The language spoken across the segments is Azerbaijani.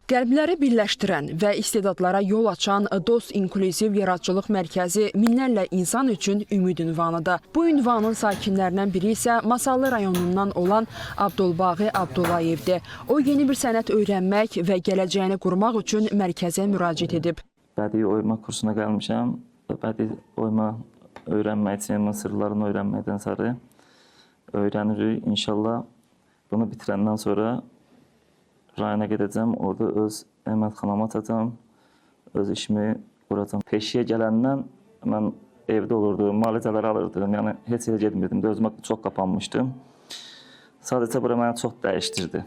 Qəlbləri birləşdirən və istedadlara yol açan Dost İnklüziv Yaradıcılıq Mərkəzi minlərlə insan üçün ümid ünvanıdır. Bu ünvanın sakinlərindən biri isə Masallı rayonundan olan Abdulbaği Abdullayevdir. O yeni bir sənət öyrənmək və gələcəyini qurmaq üçün mərkəzə müraciət edib. Bədii oyma kursuna gəlmişəm. Bədii oyma öyrənmək üçün, sırlarını öyrənməkdən sonra öyrənirik. İnşallah bunu bitirəndən sonra rayona gedəcəm. Orada öz emalatxanamı açacağam. Öz işimi quracağam. Peşəyə gələndən mən evdə olurdum, müalicələr alırdım. Yəni heç yerə getmirdim. Özümə çox qapanmışdım. Sadəcə bura məni çox dəyişdirdi.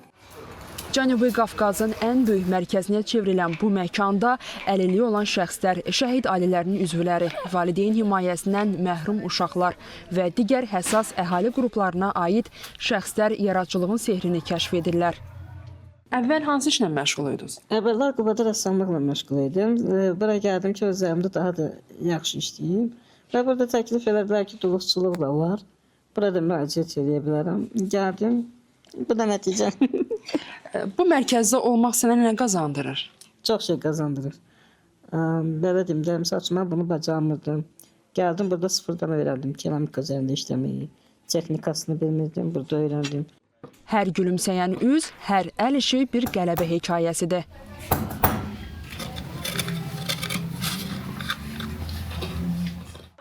Cənubi Qafqazın ən böyük mərkəzinə çevrilən bu məkanda əlilliyi olan şəxslər, şəhid ailələrinin üzvləri, valideyn himayəsindən məhrum uşaqlar və digər həssas əhali qruplarına aid şəxslər yaradıcılığın sehrini kəşf edirlər. Əvvəl hansı işlə məşğul idiniz? Əvvəllər Qubada rəssamlıqla məşğul idim. Bura gəldim ki, özlərimdə daha da yaxşı işləyim. Və burada təklif elədilər ki, duluqçuluq da var. Burada müraciət edə bilərəm. Gəldim. Bu da nəticə. Bu mərkəzdə olmaq sənə nə qazandırır? Çox şey qazandırır. Belə deyim də, məsəl üçün mən bunu bacarmırdım. Gəldim burada sıfırdan öyrəndim keramika üzərində işləməyi. Texnikasını bilmirdim, burada öyrəndim. Hər gülümsəyən üz, hər əl işi bir qələbə hekayəsidir.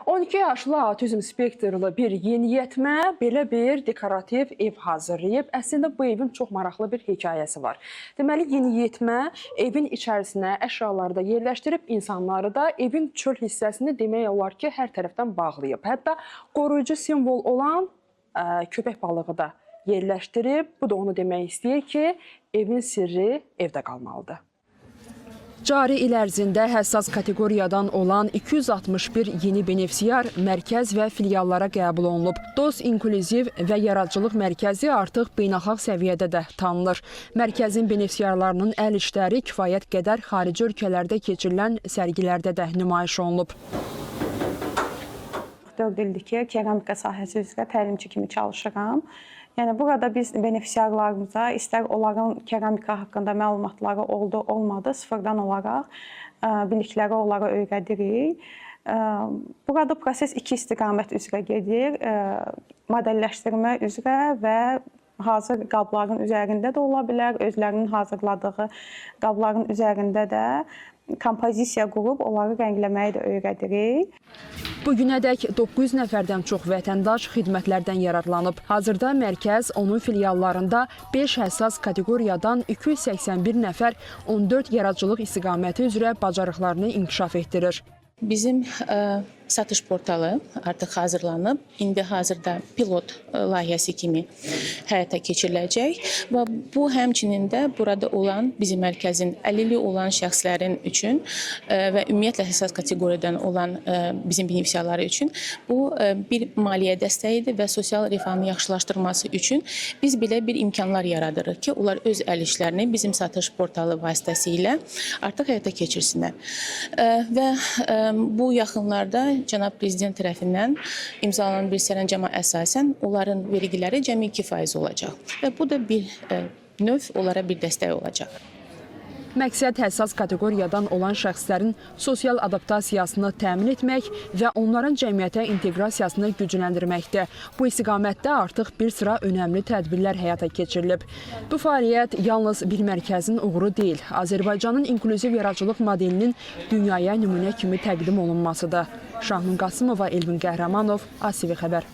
...12 yaşlı autizm spektrlı bir yeniyetmə belə bir dekorativ ev hazırlayıb. Əslində bu evin çox maraqlı bir hekayəsi var. Deməli, yeniyetmə evin içərisinə əşyaları da yerləşdirib, insanları da evin çöl hissəsini demək olar ki, hər tərəfdən bağlayıb. Hətta qoruyucu simvol olan köpək balığı da yerləşdirib. Bu da onu demək istəyir ki, evin sirri evdə qalmalıdır. Cari il ərzində həssas kateqoriyadan olan 261 yeni benefisiar mərkəz və filiallara qəbul olunub. Dost İnklüziv və Yaradıcılıq Mərkəzi artıq beynəlxalq səviyyədə də tanınır. Mərkəzin benefisiarlarının əl işləri kifayət qədər xarici ölkələrdə keçirilən sərgilərdə də nümayiş olunub. 4 ildir ki, keramika sahəsi üzrə təlimçi kimi çalışıram. Yəni burada biz benefisiarlarımıza istər onların keramika haqqında məlumatları oldu, olmadı, sıfırdan olaraq bilikləri onlara öyrədirik. Burada proses iki istiqamət üzrə gedir. Modelləşdirmə üzrə və hazır qabların üzərində də ola bilər, özlərinin hazırladığı qabların üzərində də kompozisiya qurub onları rəngləməyi də öyrədirik. Bu günədək 900 nəfərdən çox vətəndaş xidmətlərdən yararlanıb. Hazırda mərkəz onun filiallarında 5 həssas kateqoriyadan 281 nəfər 14 yaradıcılıq istiqaməti üzrə bacarıqlarını inkişaf etdirir. Bizim satış portalı artıq hazırlanıb. İndi hazırda pilot layihəsi kimi həyata keçiriləcək və bu həmçinin də burada olan bizim mərkəzin əlilliyi olan şəxslərin üçün və ümumiyyətlə həssas kateqoriyadan olan bizim benefisiarları üçün bu bir maliyyə dəstəyidir və sosial rifahın yaxşılaşdırılması üçün biz belə bir imkanlar yaradırıq ki, onlar öz əl işlərini bizim satış portalı vasitəsilə artıq həyata keçirsinlər. Və bu yaxınlarda cənab prezident tərəfindən imzalanan bir sərəncama əsasən onların vergiləri cəmi 2% olacaq və bu da bir növ onlara bir dəstək olacaq. Məqsəd həssas kateqoriyadan olan şəxslərin sosial adaptasiyasını təmin etmək və onların cəmiyyətə inteqrasiyasını gücləndirməkdir. Bu istiqamətdə artıq bir sıra önəmli tədbirlər həyata keçirilib. Bu fəaliyyət yalnız bir mərkəzin uğuru deyil, Azərbaycanın inklüziv yaradıcılıq modelinin dünyaya nümunə kimi təqdim olunmasıdır. Şahnun Qasımova, Elvin Qəhrəmanov, ASV Xəbər.